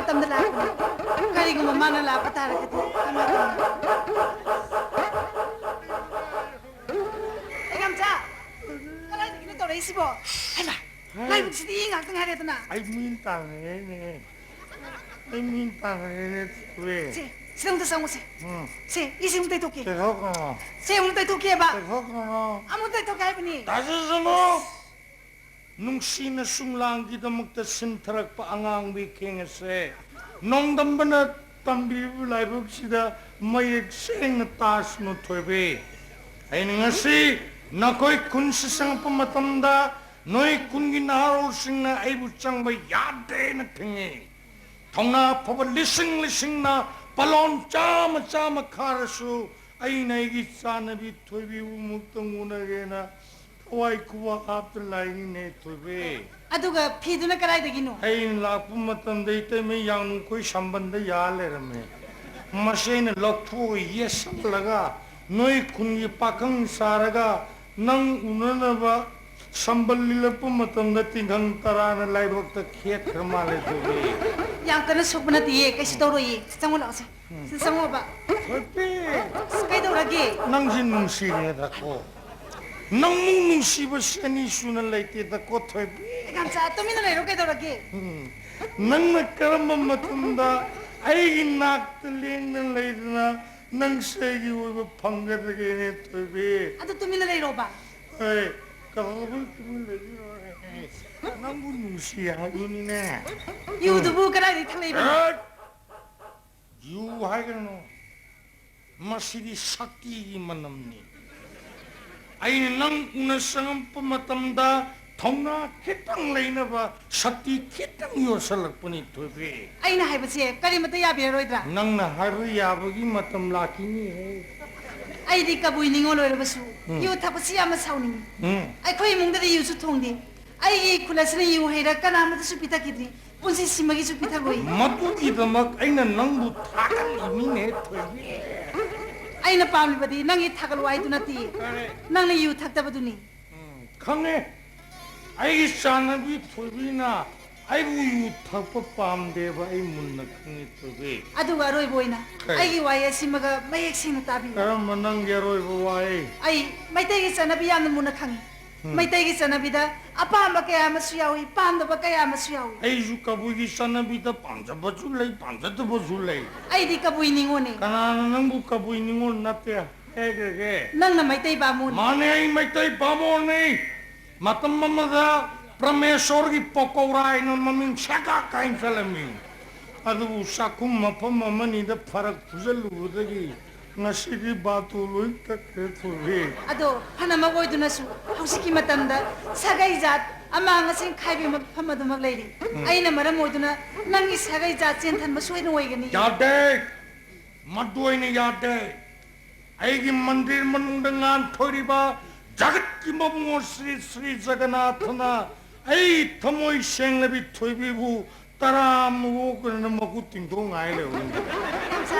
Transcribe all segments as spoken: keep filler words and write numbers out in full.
ꯃꯇꯝꯗ ꯂꯥꯛꯄꯅꯤ꯫ ꯀꯔꯤꯒꯨꯝꯕ ꯃꯥꯅ ꯂꯥꯛꯄ ꯇꯥꯔꯒꯗꯤ ꯀꯃꯥꯏꯅ ꯇꯧꯅꯤ? ꯑꯩ ꯉꯝꯆꯥ, ꯀꯗꯥꯏꯗꯒꯤꯅꯣ ꯇꯧꯔꯛꯏꯁꯤꯕꯣ? ꯍꯩꯃꯥ, ꯂꯥꯏꯕꯛꯁꯤꯗꯤ ꯉꯥꯛꯇ ꯉꯥꯏꯔꯦꯗꯅ꯫ ꯑꯩ ꯃꯤ ꯇꯥꯟꯅꯔꯦꯅꯦ꯫ ꯑꯩ ꯃꯤ ꯇꯥꯟꯅꯔꯦꯅꯦ, ꯇꯨꯔꯦ꯫ ꯁꯦ, ꯁꯤꯗ ꯑꯃꯨꯛꯇ ꯆꯪꯉꯨꯁꯦ꯫ ꯎꯝ꯫ ꯁꯦ, ꯏꯁꯤꯡ ꯑꯃꯨꯛ ꯇꯩꯊꯣꯛꯀꯦ꯫ ꯇꯩꯊꯣꯛꯀꯅꯣ꯫ ꯁꯦ, ꯑꯃꯨꯛ ꯇꯩꯊꯣꯛꯀꯦꯕ꯫ ꯇꯩꯊꯣꯛꯀꯅꯣ꯫ ꯑꯃꯨꯛ ꯇꯩꯊꯣꯛꯀꯦ ꯍꯥꯏꯕꯅꯤ꯫ ꯇꯥꯖꯁꯅꯨ꯫ ꯅꯨꯡꯁꯤꯅ ꯁꯨꯝꯂꯥꯡꯒꯤꯗꯃꯛꯇ ꯁꯤꯟꯊꯔꯛꯄ ꯑꯉꯥꯡꯕꯤ ꯈꯦꯡ ꯑꯁꯦ ꯅꯣꯡꯗꯝꯕꯅ ꯇꯝꯕꯤꯕ ꯂꯥꯏꯕꯛꯁꯤꯗ ꯃꯌꯦꯛ ꯁꯦꯡꯅ ꯇꯥꯁꯅꯨ ꯊꯣꯏꯕꯤ꯫ ꯑꯩꯅ ꯉꯁꯤ ꯅꯈꯣꯏ ꯈꯨꯟꯁꯤ ꯆꯪꯉꯛꯄ ꯃꯇꯝꯗ ꯅꯣꯏ ꯈꯨꯟꯒꯤ ꯅꯍꯥꯔꯣꯜꯁꯤꯡꯅ ꯑꯩꯕꯨ ꯆꯪꯕ ꯌꯥꯗꯦꯅ ꯊꯤꯡꯉꯤ꯫ ꯊꯧꯅꯥ ꯐꯕ ꯂꯤꯁꯤꯡ ꯂꯤꯁꯤꯡꯅ ꯄꯂꯣꯟ ꯆꯥꯝꯃ ꯆꯥꯝꯃ ꯈꯥꯔꯁꯨ ꯑꯩꯅ ꯑꯩꯒꯤ ꯆꯥꯟꯅꯕꯤ ꯊꯣꯏꯕꯤꯕꯨ ꯑꯃꯨꯛꯇꯪ ꯎꯅꯒꯦꯅ ꯊꯋꯥꯏ ꯈꯨꯕꯥꯛ ꯍꯥꯞꯇ ꯂꯥꯛꯏꯅꯤꯅꯦ, ꯊꯣꯏꯕꯤ꯫ ꯑꯗꯨꯒ ꯐꯤꯗꯨꯅ ꯀꯗꯥꯏꯗꯒꯤꯅꯣ? ꯑꯩꯅ ꯂꯥꯛꯄ ꯃꯇꯝꯗ ꯏꯇꯩꯃ ꯌꯥꯡꯅꯨꯈꯣꯏ ꯁꯝꯕꯟꯗ ꯌꯥ ꯂꯩꯔꯝꯃꯦ꯫ ꯃꯁꯤ ꯑꯩꯅ ꯂꯧꯊꯣꯛꯑ ꯌꯦꯠꯁꯜꯂꯒ ꯅꯣꯏ ꯈꯨꯟꯒꯤ ꯄꯥꯈꯪ ꯁꯥꯔꯒ ꯅꯪ ꯎꯅꯅꯕ ꯁꯝꯕꯜ ꯂꯤꯜꯂꯛꯄ ꯃꯇꯝꯗ ꯇꯤꯡꯈꯪ ꯇꯔꯥꯅ ꯂꯥꯏꯕꯛꯇ ꯈꯦꯠꯈ꯭ꯔ ꯃꯥꯜꯂꯦ, ꯊꯣꯏꯕꯤ꯫ ꯌꯥꯝ ꯀꯟꯅ ꯁꯣꯛꯄ ꯅꯠꯇꯦꯌꯦ, ꯀꯩꯁꯨ ꯇꯧꯔꯣꯏꯌꯦ꯫ ꯆꯪꯉꯣ ꯂꯥꯛꯑꯣꯁꯦ꯫ ꯎꯝ꯫ ꯁꯤ ꯆꯪꯉꯣꯕ꯫ ꯊꯣꯏꯕꯤ! ꯑꯁ, ꯀꯩꯗꯧꯔꯒꯦ? ꯅꯪꯁꯦ ꯅꯨꯡꯁꯤꯔꯦꯗꯀꯣ꯫ ꯅꯪꯃꯨꯛ ꯅꯨꯡꯁꯤꯕ ꯁꯤ ꯑꯅꯤ ꯁꯨꯅ ꯂꯩꯇꯦꯗꯀꯣ, ꯊꯣꯏꯕꯤ꯫ ꯌꯥꯝꯆꯥ, ꯇꯨꯃꯤꯟꯅ ꯂꯩꯔꯣ, ꯀꯩꯗꯧꯔꯒꯦ? ꯎꯝ꯫ ꯅꯪꯅ ꯀꯔꯝꯕ ꯃꯇꯝꯗ ꯑꯩꯒꯤ ꯅꯥꯛꯇ ꯂꯦꯡꯗꯅ ꯂꯩꯗꯅ ꯅꯪꯁꯦ ꯑꯩꯒꯤ ꯑꯣꯏꯕ ꯐꯪꯒꯗꯒꯦꯅꯦ, ꯊꯣꯏꯕꯤ? ꯑꯗꯨ ꯇꯨꯃꯤꯟꯅ ꯂꯩꯔꯣꯕ꯫ ꯍꯣꯏ, ꯀꯩꯗꯧꯕꯩ ꯇꯨꯃꯤꯟ ꯂꯩꯔꯤꯅꯣ? ꯅꯪꯕꯨ ꯅꯨꯡꯁꯤ ꯍꯥꯏꯕꯅꯤꯅꯦ꯫ ꯌꯨꯗꯨꯕꯨ ꯀꯗꯥꯏꯗꯒꯤ ꯊꯛꯂꯛꯏꯕꯅꯣ? ꯍꯠ! ꯌꯨ ꯍꯥꯏꯒꯅꯨ꯫ ꯃꯁꯤꯗꯤ ꯁꯛꯇꯤꯒꯤ ꯃꯅꯝꯅꯤ꯫ ꯑꯩꯅ ꯅꯪ ꯎꯅ ꯆꯪꯉꯛꯄ ꯃꯇꯝꯗ ꯊꯧꯅꯥ ꯈꯤꯇꯪ ꯂꯩꯅꯕ ꯁꯛꯇꯤ ꯈꯤꯇꯪ ꯌꯣꯠꯁꯜꯂꯛꯄꯅꯤ, ꯊꯣꯏꯕꯤ꯫ ꯑꯩꯅ ꯍꯥꯏꯕꯁꯦ ꯀꯔꯤꯃꯠꯇ ꯌꯥꯕꯤꯔꯔꯣꯏꯗ꯭ꯔꯥ? ꯅꯪꯅ ꯍꯥꯏꯕ ꯌꯥꯕꯒꯤ ꯃꯇꯝ ꯂꯥꯛꯈꯤꯅꯤꯍꯦ꯫ ꯑꯩꯗꯤ ꯀꯕꯨꯏ ꯅꯤꯉꯣꯜ ꯑꯣꯏꯔꯕꯁꯨ ꯎꯝ꯫ ꯌꯨ ꯊꯛꯄꯁꯤ ꯌꯥꯝꯅ ꯁꯥꯎꯅꯤꯡꯉꯤ꯫ ꯎꯝ꯫ ꯑꯩꯈꯣꯏ ꯏꯃꯨꯡꯗꯗꯤ ꯌꯨꯁꯨ ꯊꯣꯡꯗꯦ꯫ ꯑꯩꯒꯤ ꯏꯈꯨꯜ ꯑꯁꯤꯅ ꯌꯨ ꯍꯩꯔ ꯀꯅꯥꯃꯠꯇꯁꯨ ꯄꯤꯊꯛꯈꯤꯗ꯭ꯔꯤ꯫ ꯄꯨꯟꯁꯤꯁꯤꯃꯒꯤꯁꯨ ꯄꯤꯊꯛꯂꯣꯏ꯫ ꯃꯗꯨꯒꯤꯗꯃꯛ ꯑꯩꯅ ꯅꯪꯕꯨ ꯊꯥꯒꯠꯂꯤꯃꯤꯅꯦ, ꯊꯣꯏꯕꯤ꯫ ꯑꯩꯅ ꯄꯥꯝꯂꯤꯕꯗꯤ ꯅꯪꯒꯤ ꯊꯥꯒꯠꯂꯨ ꯍꯥꯏꯗꯨ ꯅꯠꯇꯦ꯫ ꯀꯔꯤ? ꯅꯪꯅ ꯌꯨ ꯊꯛꯇꯕꯗꯨꯅꯤ꯫ ꯎꯝ, ꯈꯪꯉꯦ꯫ ꯑꯩꯒꯤ ꯆꯥꯟꯅꯕꯤ ꯊꯣꯏꯕꯤꯅ ꯑꯩꯕꯨ ꯌꯨ ꯊꯛꯄ ꯄꯥꯝꯗꯦꯕ, ꯑꯩ ꯃꯨꯟꯅ ꯈꯪꯉꯤ, ꯊꯣꯏꯕꯤ꯫ ꯑꯗꯨꯒ ꯑꯔꯣꯏꯕ ꯑꯣꯏꯅ ꯀꯩ? ꯑꯩꯒꯤ ꯋꯥꯍꯩ ꯑꯁꯤꯃꯒ ꯃꯌꯦꯛ ꯁꯦꯡꯅ ꯇꯥꯕꯤꯌꯨ꯫ ꯀꯔꯝꯕ ꯅꯪꯒꯤ ꯑꯔꯣꯏꯕ ꯋꯥꯍꯩ? ꯑꯩ ꯃꯩꯇꯩꯒꯤ ꯆꯠꯅꯕꯤ ꯌꯥꯝꯅ ꯃꯨꯟꯅ ꯈꯪꯉꯤ꯫ ꯎꯝ꯫ ꯃꯩꯇꯩꯒꯤ ꯆꯠꯅꯕꯤꯗ ꯑꯄꯥꯝꯕ ꯀꯌꯥ ꯑꯃꯁꯨ ꯌꯥꯎꯏ, ꯄꯥꯝꯗꯕ ꯀꯌꯥ ꯑꯃꯁꯨ ꯌꯥꯎꯏ꯫ ꯑꯩꯁꯨ ꯀꯕꯨꯏꯒꯤ ꯆꯠꯅꯕꯤꯗ ꯄꯥꯝꯖꯕꯁꯨ ꯂꯩ, ꯄꯥꯝꯖꯗꯕꯁꯨ ꯂꯩ꯫ ꯑꯩꯗꯤ ꯀꯕꯨꯏ ꯅꯤꯉꯣꯜꯅꯦ꯫ ꯀꯅꯥꯅ ꯅꯪꯕꯨ ꯀꯕꯨꯏ ꯅꯤꯉꯣꯜ ꯅꯠꯇꯦ ꯍꯥꯏꯈ꯭ꯔꯒꯦ? ꯅꯪꯅ ꯃꯩꯇꯩ ꯕꯥꯃꯣꯟ꯫ ꯃꯥꯅꯦ, ꯑꯩ ꯃꯩꯇꯩ ꯕꯥꯃꯣꯟꯅꯤ꯫ ꯃꯇꯝ ꯑꯃꯗ ꯄ꯭ꯔꯃꯦꯁꯣꯔꯒꯤ ꯄꯣꯀꯧꯔꯥ ꯍꯥꯏꯅ ꯃꯃꯤꯡ ꯁꯦꯒꯥꯛ ꯀꯥꯏꯅ ꯆꯠꯂꯝꯃꯤ꯫ ꯑꯗꯨꯕꯨ ꯆꯥꯛꯈꯨꯝ ꯃꯐꯝ ꯑꯃꯅꯤꯗ ꯐꯔꯛ ꯐꯨꯖꯜꯂꯨꯕꯗꯒꯤ ꯉꯁꯤꯗꯤ ꯕꯥꯇꯣ ꯂꯣꯏ ꯇꯠꯈ꯭ꯔꯦ, ꯊꯣꯏꯕꯤ꯫ ꯑꯗꯣ ꯐꯅꯃꯛ ꯑꯣꯏꯗꯨꯅꯁꯨ, ꯍꯧꯖꯤꯛꯀꯤ ꯃꯇꯝꯗ ꯁꯥꯒꯩ ꯖꯥꯠ ꯑꯃꯥꯡ ꯑꯁꯦꯡ ꯈꯥꯏꯕꯒꯤ ꯃꯐꯝ ꯑꯗꯨꯃꯛ ꯂꯩꯔꯤ꯫ ꯎꯝ꯫ ꯑꯩꯅ ꯃꯔꯝ ꯑꯣꯏꯗꯨꯅ ꯅꯪꯒꯤ ꯁꯥꯒꯩ ꯖꯥꯠ ꯆꯦꯟꯊꯟꯕ ꯁꯣꯏꯗꯅ ꯑꯣꯏꯒꯅꯤ꯫ ꯌꯥꯗꯦ! ꯃꯗꯨ ꯑꯩꯅ ꯌꯥꯗꯦ꯫ ꯑꯩꯒꯤ ꯃꯟꯗꯤꯔ ꯃꯅꯨꯡꯗ ꯉꯥꯟꯊꯣꯏꯔꯤꯕ ꯖꯒꯠꯀꯤ ꯃꯕꯨꯡꯉꯣ ꯁ꯭ꯔꯤ ꯁ꯭ꯔꯤ ꯖꯒꯟꯅꯥꯊꯅ ꯑꯩ ꯊꯃꯣꯏ ꯁꯦꯡꯂꯕꯤ ꯊꯣꯏꯕꯤꯕꯨ ꯇꯔꯥ ꯑꯃ ꯑꯣꯛꯇꯅ ꯃꯈꯨꯠ ꯇꯤꯡꯊꯣꯛ ꯉꯥꯏ ꯂꯩꯍꯧꯅꯤ꯫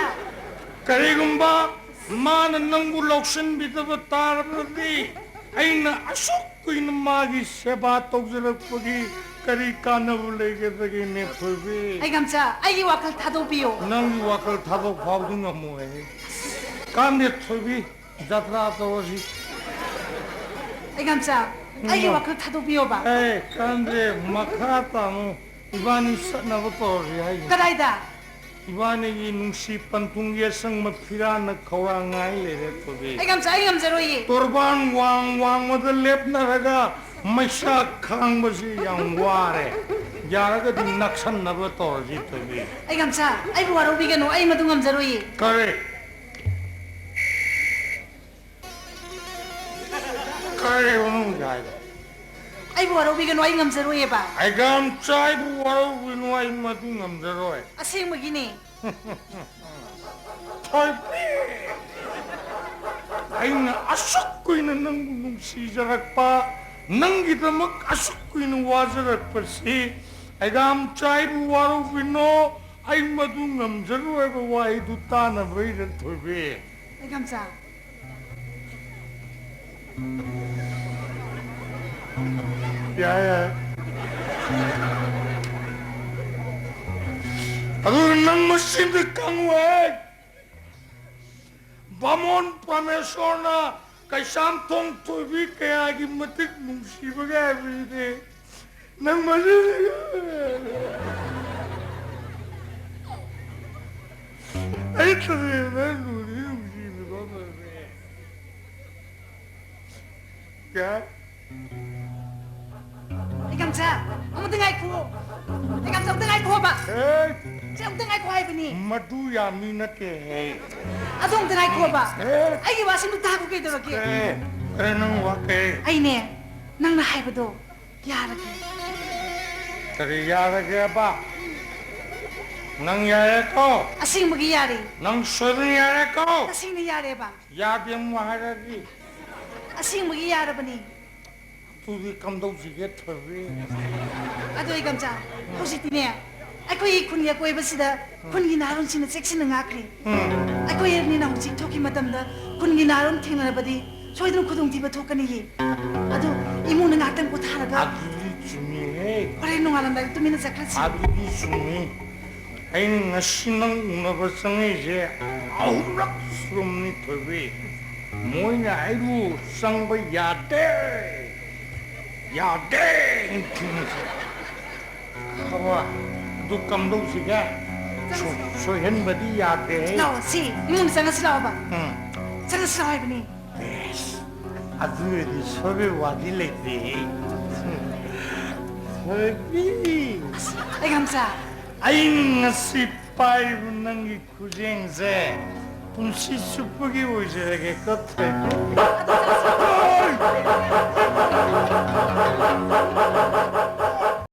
ꯀꯔꯤꯒꯨꯝꯕ ꯃꯥꯅ ꯅꯪꯕꯨ ꯂꯧꯁꯤꯟꯕꯤꯗꯕ ꯇꯥꯔꯕꯗꯤ, ꯑꯩꯅ ꯑꯁꯨꯛ ꯀꯨꯏꯅ ꯃꯥꯒꯤ ꯁꯦꯕꯥ ꯇꯧꯖꯔꯛꯄꯒꯤ ꯀꯔꯤ ꯀꯥꯟꯅꯕ ꯂꯩꯒꯗꯒꯦꯅꯦ, ꯊꯣꯏꯕꯤ? ꯑꯩꯒꯝꯆꯥ, ꯑꯩꯒꯤ ꯋꯥꯈꯜ ꯊꯥꯗꯣꯛꯄꯤꯌꯣ꯫ ꯅꯪꯒꯤ ꯋꯥꯈꯜ ꯊꯥꯗꯣꯛ ꯐꯥꯎꯗꯤ ꯉꯝꯃꯣꯏ꯫ ꯀꯥꯟꯗꯦ, ꯊꯣꯏꯕꯤ, ꯖꯇ꯭ꯔꯥ ꯇꯧꯔꯁꯤ꯫ ꯑꯩꯒꯝꯆꯥ, ꯑꯩꯒꯤ ꯎꯝ꯫ ꯋꯥꯈꯜ ꯊꯥꯗꯣꯛꯄꯤꯌꯣꯕ꯫ ꯑꯦ, ꯀꯥꯟꯗꯦ, ꯃꯈꯥ ꯇꯥꯅꯨ꯫ ꯏꯕꯥꯅꯤ ꯆꯠꯅꯕ ꯇꯧꯔꯁꯤ ꯍꯥꯏꯁꯦ꯫ ꯀꯗꯥꯏꯗ? ꯏꯕꯥꯅꯤꯒꯤ ꯅꯨꯡꯁꯤ ꯄꯟꯊꯨꯡꯒꯤ ꯑꯁꯪꯕ ꯐꯤꯔꯥꯟꯅ ꯈꯧꯔꯥꯡ ꯉꯥꯏ ꯂꯩꯔꯦ, ꯊꯣꯏꯕꯤ꯫ ꯑꯩꯒꯝꯆꯥ, ꯑꯩ ꯉꯝꯖꯔꯣꯏꯌꯦ꯫ ꯇꯣꯔꯕꯥꯟ ꯋꯥꯡ ꯋꯥꯡꯃꯗ ꯂꯦꯞꯅꯔꯒ ꯃꯩꯁꯥ ꯈꯥꯡꯕꯁꯤ ꯌꯥꯝ ꯋꯥꯔꯦ꯫ ꯌꯥꯔꯒꯗꯤ ꯅꯛꯁꯟꯅꯕ ꯇꯧꯔꯁꯤ, ꯊꯣꯏꯕꯤ꯫ ꯑꯩꯒꯝꯆꯥ, ꯑꯩꯕꯨ ꯋꯥꯔꯧꯕꯤꯒꯅꯨ, ꯑꯩ ꯃꯗꯨ ꯉꯝꯖꯔꯣꯏꯌꯦ꯫ ꯀꯔꯤ? ꯀꯔꯤꯕ ꯅꯪ ꯍꯥꯏꯗꯣ? ꯑꯩꯕꯨ ꯋꯥꯔꯧꯕꯤꯒꯅꯨ, ꯑꯩ ꯉꯝꯖꯔꯣꯏꯌꯦꯕ꯫ ꯑꯩꯒꯝꯆꯥ, ꯑꯩꯕꯨ ꯋꯥꯔꯧꯕꯤꯅꯨ, ꯑꯩ ꯃꯗꯨ ꯉꯝꯖꯔꯣꯏ꯫ ꯑꯁꯦꯡꯕꯒꯤꯅꯦ꯫ ꯊꯣꯏꯕꯤ! ꯑꯩꯅ ꯑꯁꯨꯛ ꯀꯨꯏꯅ ꯅꯪꯕꯨ ꯅꯨꯡꯁꯤꯖꯔꯛꯄ, ꯅꯪꯒꯤꯗꯃꯛ ꯑꯁꯨꯛ ꯀꯨꯏꯅ ꯋꯥꯖꯔꯛꯄꯁꯤ, ꯑꯩꯒꯝꯆꯥ, ꯑꯩꯕꯨ ꯋꯥꯔꯧꯕꯤꯅꯣ, ꯑꯩ ꯃꯗꯨ ꯉꯝꯖꯔꯣꯏꯕ ꯋꯥꯍꯩꯗꯨ ꯇꯥꯅꯕꯩꯔ, ꯊꯣꯏꯕꯤ? ꯑꯩꯒꯝꯆꯥ꯫ ꯌꯥꯏ, ꯌꯥꯏ꯫ ꯑꯗꯨꯒ ꯅꯪ ꯃꯁꯤꯃꯗꯤ ꯈꯪꯉꯨꯍꯦ, ꯕꯥꯃꯣꯟ ꯄ꯭ꯔꯃꯦꯁꯣꯔꯅ ꯀꯩꯁꯥꯝꯊꯣꯡ ꯊꯣꯏꯕꯤ ꯀꯌꯥꯒꯤ ꯃꯇꯤꯛ ꯅꯨꯡꯁꯤꯕꯒꯦ ꯍꯥꯏꯕꯁꯤꯗꯤ ꯅꯪ ꯃꯁꯤꯗꯤ ꯑꯩ ꯊꯣꯏꯕꯤ ꯅꯪ ꯅꯨꯡꯗꯤ ꯅꯨꯡꯁꯤꯕꯤꯕ ꯐꯪꯉꯦ꯫ ꯀꯌꯥ? ꯏꯀꯝꯆꯥ, ꯑꯃꯨꯛꯇ ꯉꯥꯏꯈꯨꯑꯣ꯫ ꯏꯀꯝꯆꯥ, ꯑꯃꯨꯛꯇ ꯉꯥꯏꯈꯨꯑꯣꯕ꯫ ꯑꯦ! ꯆꯦ, ꯑꯃꯨꯛꯇ ꯉꯥꯏꯈꯣ ꯍꯥꯏꯕꯅꯤ꯫ ꯃꯗꯨ ꯌꯥꯝꯃꯤ ꯅꯠꯇꯦꯍꯦ꯫ ꯑꯗꯨ ꯑꯃꯨꯛꯇ ꯉꯥꯏꯈꯣꯕ꯫ ꯑꯦ! ꯑꯩꯒꯤ ꯋꯥꯁꯤꯡꯗꯣ ꯇꯥꯈꯣ ꯀꯩꯗꯧꯔꯒꯦ? ꯑꯦ! ꯑꯦ, ꯅꯪ ꯋꯥ ꯀꯩ? ꯑꯩꯅꯦ, ꯅꯪꯅ ꯍꯥꯏꯕꯗꯣ ꯌꯥꯔꯒꯦ꯫ ꯀꯔꯤ ꯌꯥꯔꯒꯦꯕ? ꯅꯪ ꯌꯥꯔꯦꯀꯣ? ꯑꯁꯦꯡꯕꯒꯤ ꯌꯥꯔꯦ꯫ ꯅꯪ ꯁꯣꯏꯗꯅ ꯌꯥꯔꯦꯀꯣ? ꯇꯁꯦꯡꯅ ꯌꯥꯔꯦꯕ꯫ ꯌꯥꯗꯦ ꯑꯃꯨꯛ ꯍꯥꯏꯔꯗꯤ? ꯑꯁꯦꯡꯕꯒꯤ ꯌꯥꯔꯕꯅꯤ꯫ ꯑꯗꯨꯗꯤ ꯀꯝꯗꯧꯁꯤꯒꯦ ꯊꯣꯏꯕꯤ? ꯑꯗꯣ ꯏꯀꯝꯆꯥ, ꯍꯧꯖꯤꯛꯇꯤꯅꯦ, ꯑꯩꯈꯣꯏꯒꯤ ꯈꯨꯟꯒꯤ ꯑꯀꯣꯏꯕꯁꯤꯗ ꯈꯨꯟꯒꯤ ꯅꯍꯥꯔꯣꯟꯁꯤꯡꯅ ꯆꯦꯛꯁꯤꯟꯅ ꯉꯥꯛꯈ꯭ꯔꯦ꯫ ꯎꯝ꯫ ꯑꯩꯈꯣꯏ ꯑꯅꯤꯅ ꯍꯧꯖꯤꯛ ꯊꯣꯛꯈꯤ ꯃꯇꯝꯗ ꯈꯨꯟꯒꯤ ꯅꯍꯥꯔꯣꯟ ꯊꯦꯡꯅꯔꯕꯗꯤ ꯁꯣꯏꯗꯅ ꯈꯨꯗꯣꯡꯊꯤꯕ ꯊꯣꯛꯀꯅꯤꯌꯦ꯫ ꯑꯗꯨ ꯏꯃꯨꯡꯗ ꯉꯥꯛꯇꯪ ꯄꯣꯊꯥꯔꯒ ꯑꯗꯨꯗꯤ ꯆꯨꯝꯃꯤꯍꯦ꯫ ꯍꯣꯔꯦꯟ ꯅꯣꯡꯉꯥꯜꯂꯝꯗꯥꯏꯗ ꯇꯨꯃꯤꯟꯅ ꯆꯠꯈ꯭ꯔꯁꯤ꯫ ꯑꯗꯨꯗꯤ ꯆꯨꯝꯃꯤ꯫ ꯑꯩꯅ ꯉꯁꯤ ꯅꯪ ꯎꯅꯕ ꯆꯪꯉꯛꯏꯁꯦ ꯑꯍꯨꯝꯂꯛ ꯁꯨꯔꯝꯅꯤ ꯊꯣꯏꯕꯤ꯫ ꯃꯣꯏꯅ ꯑꯩꯕꯨ ꯆꯪꯕ ꯌꯥꯗꯦ, ꯌꯥꯗꯦ ꯊꯤꯡꯉꯤꯁꯦ꯫ ꯈꯪꯉꯕ? ꯑꯗꯨ ꯀꯝꯗꯧꯁꯤꯒꯦ? ꯁꯣ-, ꯁꯣꯏꯍꯟꯕꯗꯤ ꯌꯥꯗꯦ꯫ ꯂꯥꯛꯑꯣ, ꯁꯤ ꯏꯃꯨꯡꯗ ꯆꯪꯉꯁꯤ ꯂꯥꯛꯑꯣꯕ꯫ ꯎꯝ꯫ ꯆꯪꯉꯁꯤ ꯂꯥꯛꯑꯣ ꯍꯥꯏꯕꯅꯤ꯫ ꯑꯦꯁ, ꯑꯗꯨ ꯑꯣꯏꯔꯗꯤ ꯁꯣꯏꯕꯩ ꯋꯥꯗꯤ ꯂꯩꯇꯦꯍꯦ꯫ ꯊꯣꯏꯕꯤ! ꯑꯁ, ꯂꯩꯒꯥꯝꯆꯥ! ꯑꯩ ꯉꯁꯤ ꯄꯥꯏꯔꯤꯕ ꯅꯪꯒꯤ ꯈꯨꯖꯦꯡꯁꯦ ꯄꯨꯟꯁꯤ ꯆꯨꯞꯄꯒꯤ ꯑꯣꯏꯖꯔꯒꯦꯀꯣ, ꯊꯣꯏꯕꯤ꯫ ꯑꯗꯣ ꯆꯪꯁꯤ꯫